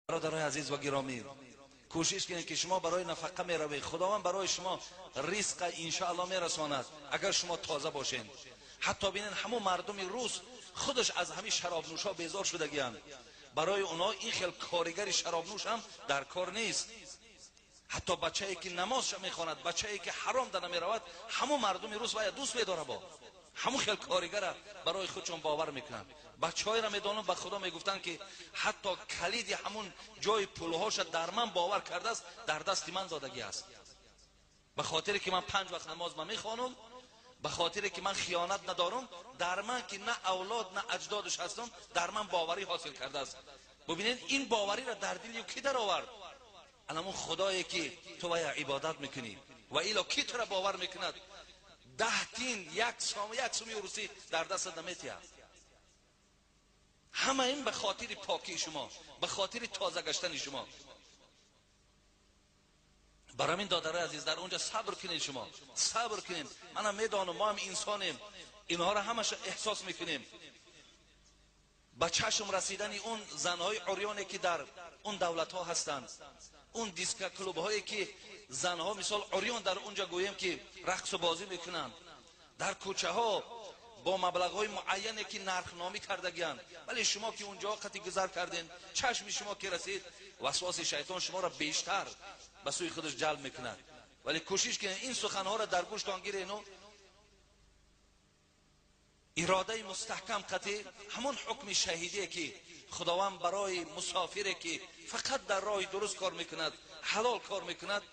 Бародарои азиз ва гиромӣ, кӯшиш кунед, ки шумо барои нафақа меравед, Худованд барои шумо ризқа иншоалло мерасонад, агар шумо тоза бошед. Ҳатто бинед, ҳамон мардуми рус худаш аз ҳамин шаробнӯшҳо безор шудагианд. Барои онҳо ин хел коригари шаробнӯш ҳам дар кор нест. Ҳатто бачае ки намозша мехонад, бачае ки ҳаром да намеравад, ҳамон мардуми рус вая дӯст медора, бо ҳамон хел коригара барои худшон бовар мекунанд. Бачаҳоеро медонам, ба Худо, мегуфтанд, ки ҳатто калиди ҳамун ҷои пулҳоша дар ман бовар кардааст, дар дасти ман додагӣ аст, ба хотире ки ман панҷ вақт намоз ма мехонам, ба хотире ки ман хиёнат надорам, дар ман ки на авлод, на аҷдодаш ҳастам, дар ман боварӣ ҳосил кардааст. Бубинед, ин бовариро дар дили кӣ даровард? Анамун Худое ки ту вая ибодат мекунӣ. Ва ило кӣ тура бовар мекунад? 10 тин, як сом, як суми русӣ дар дастат наметиҳад. Ҳама ин ба хотири покии шумо, ба хотири тоза гаштани шумо. Барои ҳамин, додарои азиз, дар онҷа сабр кунед, шумо сабр кунед. Манам медонам, мо ҳам инсонем, инҳоро ҳамаша эҳсос мекунем. Ба чашм расидани он занҳои урёне ки дар он давлатҳо ҳастанд, он дискоклубҳое ки занҳо мисол урён дар онҷа, гӯем ки, рақсу бозӣ мекунанд дар кӯчаҳо бо маблағҳои муайяне ки нархномӣ кардагианд. Вале шумо ки унҷо қати гузар кардем, чашми шумо ки расид, васвоси шайтон шуморо бештар ба сӯи худаш ҷалб мекунад. Вале кӯшиш кунед, ин суханҳоро дар гӯштон гирену иродаи мустаҳкам қатӣ ҳамон ҳукми шаҳидие ки Худованд барои мусофире ки фақат дар роҳи дуруст кор мекунад, ҳалол кор мекунад,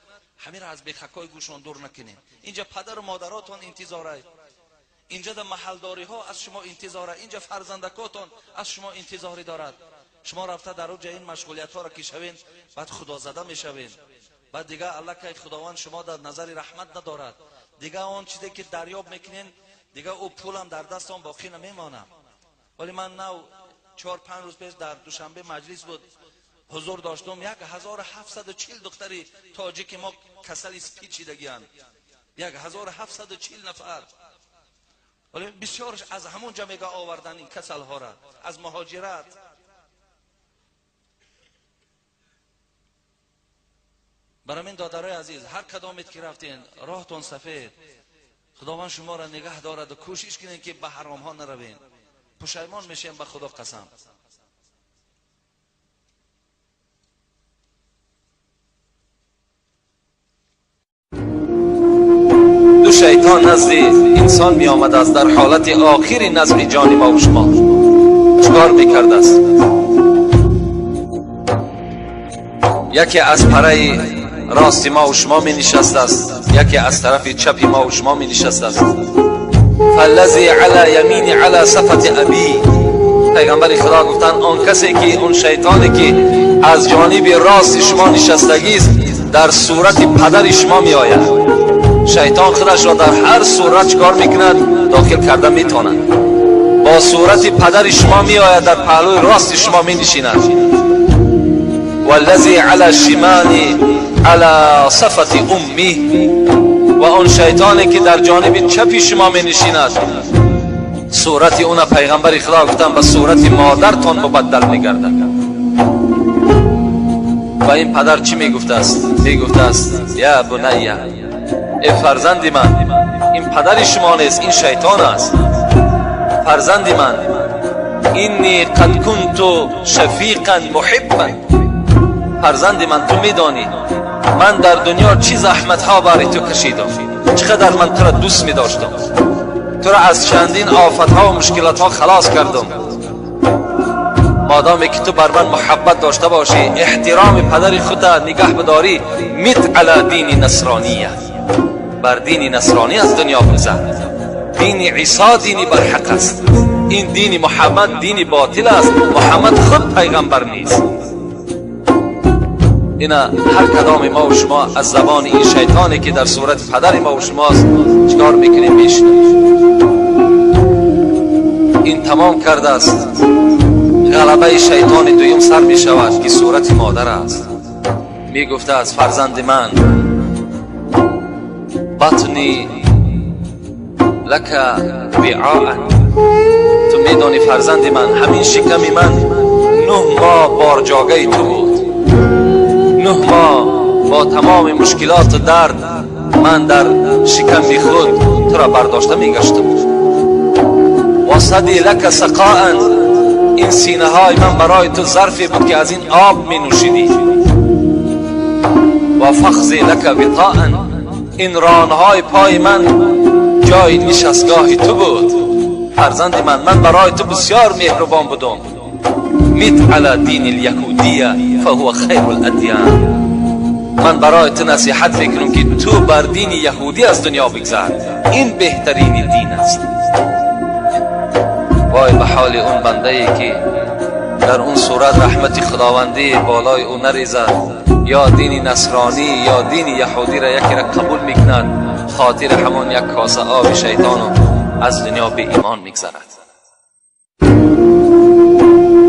ҳаминро аз бехакҳои гӯшон дур накунем. Инҷа падару модаротон интизора, инҷа да маҳалдориҳо аз шумо интизора, инҷа фарзандакотон аз шумо интизорӣ дорад. Шумо рафта дар уҷа ин машғулиятҳоро ки шавен, баъд худозада мешавен, баъд дига аллакай Худованд шумо дар назари раҳмат надорад. Дига он чизе ки дарёб мекунен, дига ӯ пулам дар дастон боқӣ намемонад. Вале ман нав 4-5 рӯз пеш дар Душанбе маҷлис буд, ҳузур доштум. 1740 духтари тоҷики мо касали СПИД шидагианд, 1740 нафар. Вале бисёрш аз ҳамон ҷа мега овардан ин касалҳоро, аз муҳоҷират. Барои ҳамин, додарои азиз, ҳар кадомет ки рафтен, роҳтон сафед, Худованд шуморо нигаҳ дораду кӯшиш кунед, ки ба ҳаромҳо наравен, пушаймон мешем, ба Худо қасам. Ду шайтон назди инсон меомадааст дар ҳолати охири назми ҷони мо шумо. Чикор мекардааст? Яке аз параи рости мо шумо менишастааст, яке аз тарафи чапи мо шумо менишастааст. فالذی علی یمینی علی صفة ابی. پیغمبر خدا گفتند آن کسی که، اون شیطانی که از جانب راست شما نشستگی است، در صورت پدر شما می آید. شیطان خودش را در هر صورت چکار میکند؟ داخل کرده میتواند. با صورت پدر شما می آید، در پهلوی راست شما می نشیند. والذی علی شمال علی صفة امی. و آن شیطانی که در جانب چپی شما می نشیند، صورت اون پیغمبر خدا گفتن به صورت مادرتان مبدل میگردد. و این پدر چی میگفته است؟ میگفته است یا بنی، ای فرزند من، این پدر شما نیست، این شیطان است. فرزند من، اینی قد کنت شفیقا محبا. فرزند من، تو میدانی من در دنیا چی زحمت ها برای تو کشیدم، چقدر من تو را دوست می داشتم، تو را از چندین آفت ها و مشکلات ها خلاص کردم. مادامی که تو بر من محبت داشته باشی، احترام پدر خود نگه بداری، مت علی دین نصرانیه، بر دین نصرانی از دنیا بگذر. دین عیسی دینی برحق است، این دین محمد دین باطل است، محمد خود پیغمبر نیست. اینا هر کدام ما و شما از زبان این شیطانی که در صورت پدر ما و شماست چکار میکنیم؟ میشنویم. این تمام کرده است. غلبه شیطان دویم سر می شود که صورت مادر است. می گفته از فرزند من، بطنی لک وعاء. تو میدانی فرزند من، همین شکم من 9 ماه بارجاگه تو بود، 9 ماه با تمام مشکلات و درد من در شکم خود تو را برداشته میگشتم. و ثدی لک سقاء، این سینه های من برای تو ظرفی بود که از این آب می نوشیدی. و فخذی لک وطاء، این رانهای پای من جای نشستگاه تو بود. فرزند من، من برای تو بسیار مهربان بودم. مت علی دین الیهودیه فهو خیر الادیان. من برای تو نصیحت میکنم که تو بر دین یهودی از دنیا بگذر، این بهترین دین است. وای به حال اون بنده ای که در اون صورت رحمت خداوندی بالای او نریزد، یا دین نصرانی یا دین یهودی را یکی را قبول میکند، خاطر همان یک کاسه آب شیطان از دنیا به ایمان میگذرد.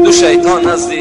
دو شیطان نزد